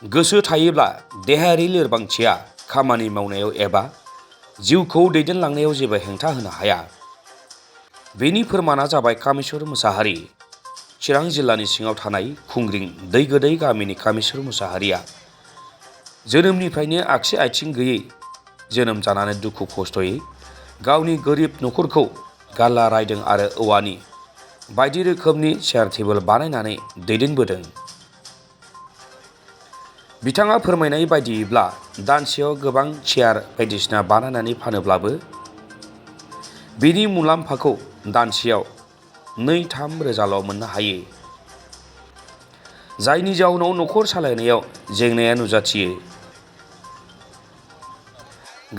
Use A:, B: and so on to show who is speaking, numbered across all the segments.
A: गोसो थायोब्ला देहायारि लोरबांथिया खामानि मावनायाव एबा जिउखौ दैदेनलांनायाव जेबो हेंथा होनो हाया। बेनि फोरमाना जाबाय कामेस्वर मुसाहारि। चिरां जिल्लानि सिङाव थानाय खुंग्रिं दैगोदै गामिनि कामेस्वर मुसाहारिया जोनोमनिफ्रायनो आगसि आथिं गैयै जोनोम जानानै दुखु खस्थ'यै गावनि गोरिब न'खरखौ गारला रायदों आरो औवानि बायदि रोखोमनि चेयार टेबोल बानायनानै दैदेनबोदों। बिथाङा फोरमायनाय बायदियैब्ला दानसेयाव गोबां चेयार बायदिसिना बानायनानै फानोब्लाबो बेनि मुलाम्फाखौ दानसेयाव 2-3 रोजाल' मोननो हायो। जायनि जाउनाव न'खर सालायनायाव जेंनाया नुजाथियो।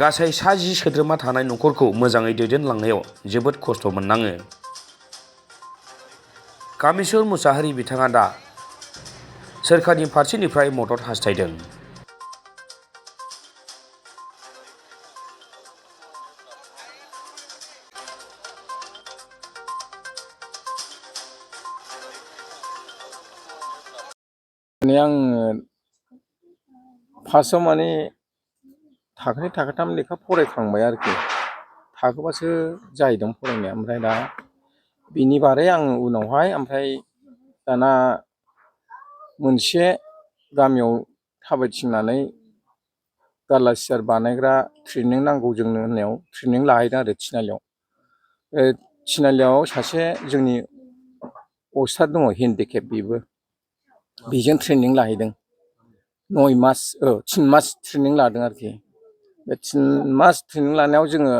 A: गासै 10 सोद्रोमा थानाय न'खरखौ मोजाङै दैदेनलांनायाव जोबोद खस्थ' मोननाङो। कामेस्वर मुसाहारि बिथाङा दा सोरखारनि फारसेनिफ्राय मदद हास्थायदों।
B: आं फार्स्टआव माने थाखोनै थाखोथाम लेखा फरायखांबाय आरोखि। थाखोबासो जाहैदों फरायनाया। ओमफ्राय दा बिनि बारै आं उनावहाय दाना मोनसे गामियाव थाबायथिंनानै गारला सियार बानायग्रा ट्रेनिं नांगौ जोंनो होननायाव ट्रेनिं लाहैदों आरो थिनालियाव। थिनालियाव सासे जोंनि अस्ताद दङ हेन्डिकेप, बेजों ट्रेनिं लाहैदों। 3 मास ट्रेनिं लादों आरोखि। बे 3 मास ट्रेनिं लानायाव जोङो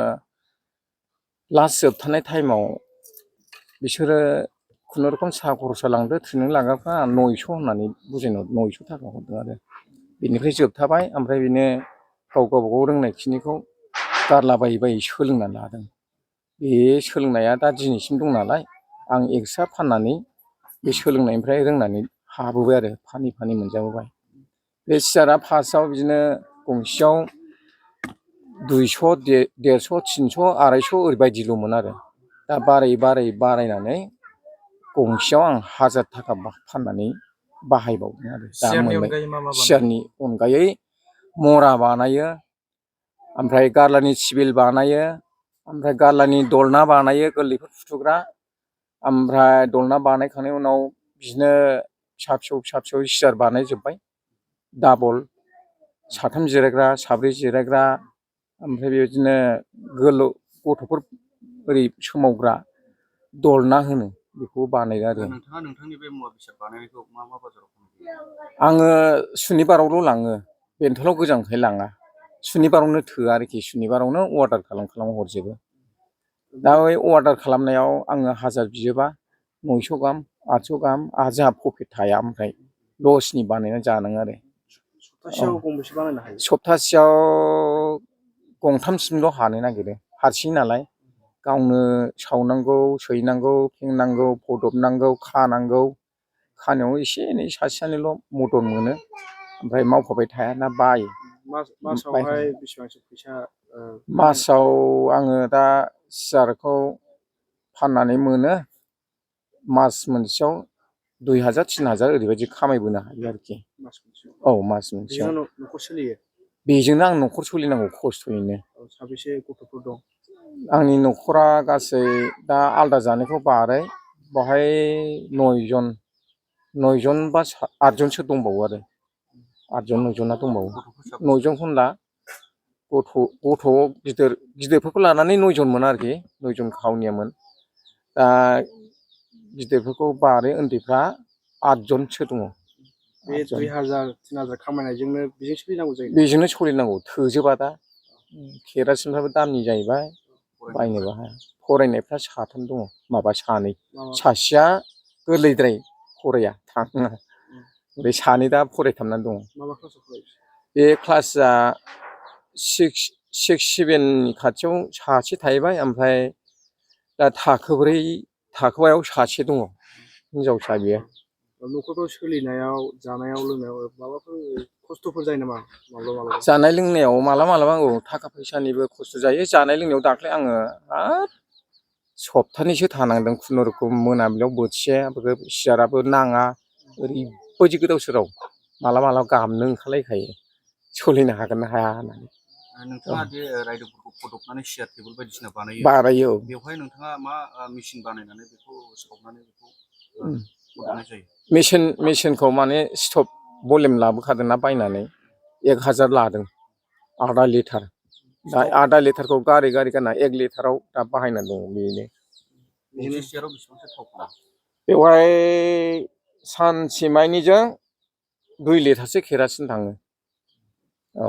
B: लास्ट जोबथारनाय टाइमाव बिसोरो खुनुरुखुम साहा खरसा लांदो ट्रेनिं लाग्राफ्रा 900 होननानै बुजायनो 900 थाखा हरदों आरो। बेनिफ्राय जोबथाबाय। ओमफ्राय बेनो गावबागाव रोंनायखिनिखौ गारलाबायै बायै सोलोंना लादों। बे सोलोंनाया दा दिनैसिम दं नालाय आं एक्सट्रा फाननानै बे सोलोंनायनिफ्राय रोंनानै हाबोबाय आरो फानै मोनजाबोबाय। बे सियारा फार्स्टआव बिदिनो गंसेयाव 200, 150, 300, 250 ओरैबायदिल'मोन आरो। दा बारायनानै गंसेयाव आं 1000 थाखा फाननानै बाहायबावदों आरो। दा मोनबाय। सियारनि अनगायै मरा बानायो, ओमफ्राय गारलानि टेबोल बानायो, ओमफ्राय गारलानि दलना बानायो गोरलैफोर फुथुग्रा। ओमफ्राय दलना बानायखांनायनि उनाव बिदिनो फिसा फिसौ सियार बानायजोब्बाय। डाबल 3 जिरायग्रा, 4 जिरायग्रा, ओमफ्राय बेबायदिनो गथ'फोर ओरै सोमावग्रा दलना होनो बेखौ बानायो आरो।
C: नोंथाङा नोंथांनि बे मुवा बेसाद बानायनायखौ मा बाजाराव फानहैयो?
B: आङो सुनिबारावल' लाङो। बेंथलाव गोजानखाय लाङा। सुनिबारावनो थोआ आरोखि। सुनिबारावनो अर्डार खालाम हरजोबो। दा बै अर्डार खालामनायाव आङो 1000 बियोबा 900 गाहाम, 800 गाहाम जोंहा प्रफिट थाया। ओमफ्राय लसनि बानायना जानाङो आरो।
C: सप्तासेयाव गंबेसे बानायनो हायो?
B: सप्तासेयाव 2-3सिमल' हानो नागिरो। हारसिं नालाय गावनो सावनांगौ, सैनांगौ, फेंनांगौ, फदबनांगौ, खानांगौ। खानायाव एसे एनै सासे सानैल' मदद मोनो। ओमफ्राय मावफाबाय थायाना बायो।
C: मासावहाय बेसेबांसो फैसा?
B: मासाव आङो दा सियारखौ फाननानै मोनो मास मोनसेयाव 2000-3000 ओरैबायदि खामायबोनो हायो आरोखि। औ, मास मोनसेयाव।
C: न'खर सोलियो?
B: बेजोंनो आं न'खर सोलिनांगौ खस्थ'यैनो।
C: साबेसे गथ'फोर दं?
B: आंनि न'खरा गासै दा आलादा जानायखौ बारै बावहाय 9 जन बा 8 जनसो दंबावो आरो। 8 जन 9 जना दंबावो। 9 जनखौ होनला। गथ' गिदिरफोरखौ लानानै 9 जनमोन आरोखि। 9 जन खावनियामोन। दा गिदिरफोरखौ बारै उन्दैफ्रा 8 जनसो दङ।
C: बे 2000-3000 खामायनायजोंनो बेजों सोलिनांगौ जायो?
B: बेजोंनो सोलिनांगौ। थोजोबा दा। केरासिनफ्राबो दामनि जाहैबाय। बायनोबो हाया। फरायनायफ्रा 3 दङ। 2। सासेया गोरलैद्राय फराया, थाङा। बे 2 दा फरायथाबनानै दङ।
C: मा क्लासाव फरायो?
B: बे क्लासआ 6, 7नि खाथियाव सासे थाहैबाय। ओमफ्राय दा थाखो 4याव सासे दङ, हिनजावसा बियो।
C: न'खरफ्राव सोलिनायाव, जानायाव लोंनायाव माबाफोर खस्थ'फोर जायो नामा माब्लाबा?
B: जानाय लोंनायाव मालाबा थाखा फैसानिबो खस्थ' जायो। जानाय लोंनायाव दाख्लै आङो हाब सप्तानैसो थानांदों खुनुरुखुम। मोनाबिलियाव बोथिसे, सियाराबो नाङा, ओरैबायदि गोदाव सोराव। मालाबा मालाबा गाबनो ओंखारलायखायो सोलिनो हागोन ना हाया होननानै
D: नोंथाङा दे रायदोंफोरखौ फदबनानै सियार टेबोल बायदिसिना बानायो
B: बारायो औ
D: बेवहाय नोंथाङा मा मेचिन बानायनानै बेखौ सावनानै बेखौ
B: उम।
D: फदबनाय जायो?
B: मेचिनखौ माने स्टप भलिउम लाबोखादोंना बायनानै 1000 लादों आधा लिटार दा आधा लिटारखौ गारै गाना 1 लिटाराव दा बाहायना दङ बेनो
D: गंसे सियाराव बेसेबांसो थाव फुनो?
B: बेवहाय सानसे मानिजों 2 लिटारसो केरासिन थाङो औ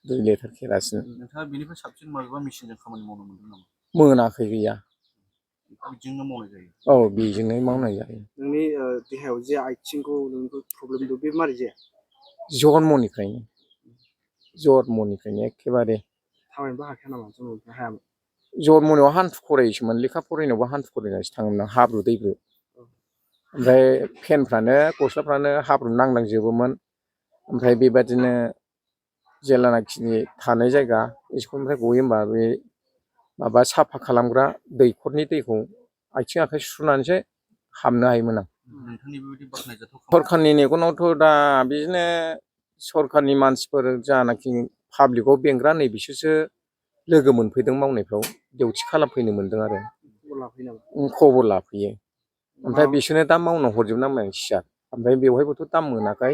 B: 2 लिटार केरासिन
D: नोंथाङा बेनिफ्राय साबसिन माबेबा मेचिनजों खामानि मावनो मोनदों नामा?
B: मोनाखै गैया
D: बिदिजोंनो मावनाय जायो।
B: औ बेजोंनो मावनाय जायो
C: नोंनि देहायाव जे आथिंखौ नोंखौ प्रब्लेम दं बे मारै जाया
B: जन्मनिफ्रायनो एखेबारे
C: थाबायनोबो हाखाया नामा जन्मनिफ्राय हायामोन?
B: जन्मनायाव हान्थु खरायसोमोन लेखा फरायनायावबो हान्थु खरायनासो थाङोमोन आं हाब्रु दैब्रु ओमफ्राय फेनफ्रानो गस्लाफ्रानो हाब्रु नांलांजोबोमोन ओमफ्राय बेबादिनो जेलानाखि थानाय जायगा स्कुलनिफ्राय गयो होमबा बे माबा साफा खालामग्रा दैखरनि दैखौ आथिं आखाइ सुनानैसो हाबनो हायोमोन आं
D: नोंथांनि बेबायदि बाख्नायजाथाव
B: सरखारनि मेगनावथ' दा बिदिनो सरखारनि मानसिफोर जानाखि पाब्लिकआव बेंग्रा नै बिसोरसो लोगो मोनफैदों मावनायफ्राव डिउटि खालामफैनो मोनदों आरो
C: खबर लाफैयो नामा?
B: खबर लाफैयो ओमफ्राय
C: मा
B: बिसोरनो दा मावनो हरजोबना सियार ओमफ्राय बेवहायबोथ' दाम मोनाखै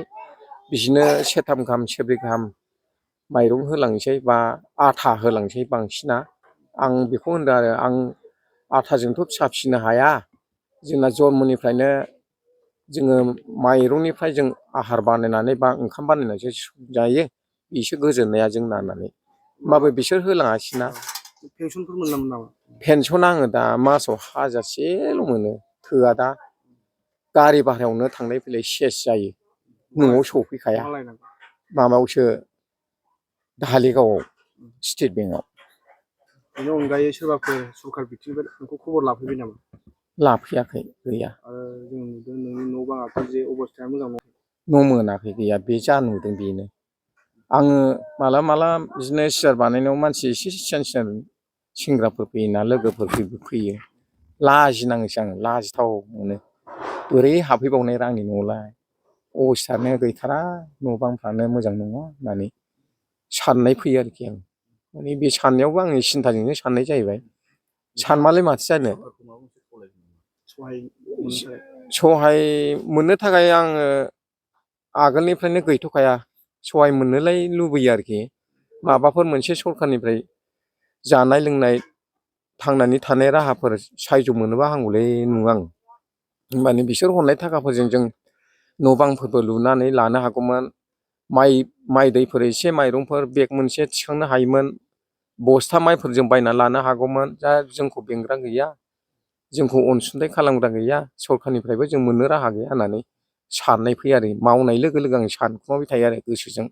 B: बिसोरनो सेरथाम गाहाम सेरब्रै गाहाम माइरं होलांसै बा आथा होलांसै बांसिना आं बेखौ होनदों आरो आं आथाजोंथ' फिसा फिसिनो हाया जोंना जन्मनिफ्रायनो जोङो माइरंनिफ्राय जों आहार बानायनानै बा ओंखाम बानायनानैसो जायो बिसो गोजोननाया जोंना होननानै होमबाबो बिसोर होलाङासैना
C: पेनसनफोर मोनामोन नामा?
B: पेनसन आङो दा मासाव 1000सेल' मोनो थोआ दा गारि भारायावनो थांलाय फैलाय सेस जायो न'आव सफैखाया
C: मा लायनांगौ?
B: माबायावसो धालिगावआव स्टेट बेंकआव
C: बेनि अनगायै सोरबाफोर सरखार बिथिंनिफ्राय नोंखौ खबर लाफैबाय नामा?
B: लाफैयाखै गैया
C: आरो जों नुदों नोंनि न' बाङाथ' जे अबस्थाया मोजां नङा
B: न' मोनाखै गैया बे जा नुदों बेनो आङो मालाबा बिदिनो सियार बानायनायाव मानसि एसे सियान सेंग्राफोर फैयोना लोगोफोर फैयो लाजिनाङोसो आं लाजिथाव मोनो बोरै हाबफैबावनाय आंनि न'आवलाय अबस्थायानो गैथारा न' बांफ्रानो मोजां नङा होननानै साननाय फैयो आरोखि आं माने बे साननायावबो आंनि सिन्थाजोंनो साननाय जाहैबाय सानमालाय माथो जानो
D: सरखारखौ माबा मोनसे खावलायगोन नामा?
C: सहाय मोननो थाखाय
B: सहाय मोननो थाखाय आङो आगोलनिफ्रायनो गैथ'खाया सहाय मोननोलाय लुबैयो आरोखि माबाफोर मोनसे सरखारनिफ्राय जानाय लोंनाय थांनानै थानाय राहाफोर सायज' मोनोबा हामगौलै नङो आं होमबानो बिसोर हरनाय थाखाफोरजों जों न' बांफोरबो लुनानै लानो हागौमोन माइ दैफोर एसे माइरंफोर बेग मोनसे थिखांनो हायोमोन बस्था माइफोरजों बायना लानो हागौमोन दा जोंखौ बेंग्रा गैया जोंखौ अनसुंथाइ खालामग्रा गैया सरखारनिफ्रायबो जों मोननो राहा गैया होननानै साननाय फैयो आरो मावनाय लोगो लोगो आं सानखुमाबाय थायो आरो गोसोजों